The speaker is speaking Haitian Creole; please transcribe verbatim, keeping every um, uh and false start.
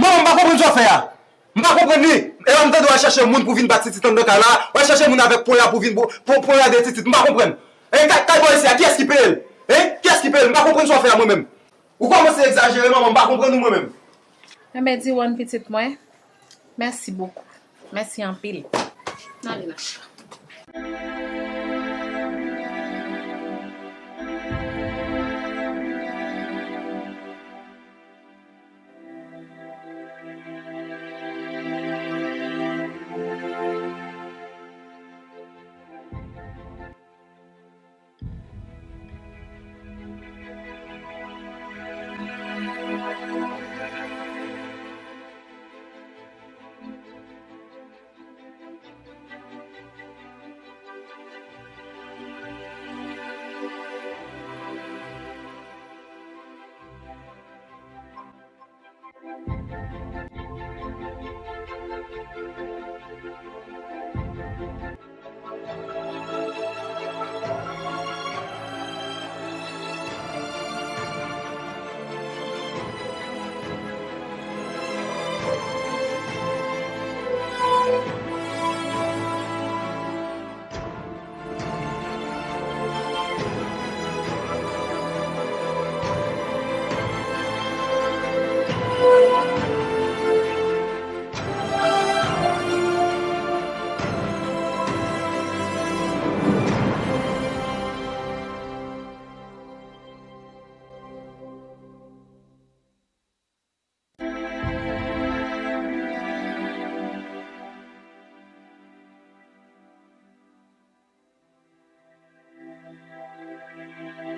Manman, m pa konprann sa w fè a. M pa konprann li. E lè m tande w al chache moun pou vin bat titit anndan kay la, w al chache moun avèk ponya pou vin pou, pou ponya de titit. M pa konprann. E kay, kay bò isi a, kiyès ki peye l? Hein? Kiyès ki peye l? M pa konprann sa w fè a mwen menm. Ou kòmanse egzajere, manman, m pa konprann ou mwen menm. Enben, Diwòn, pitit mwen, mèsi bokou. Mèsi anpil. N ale, Nacha.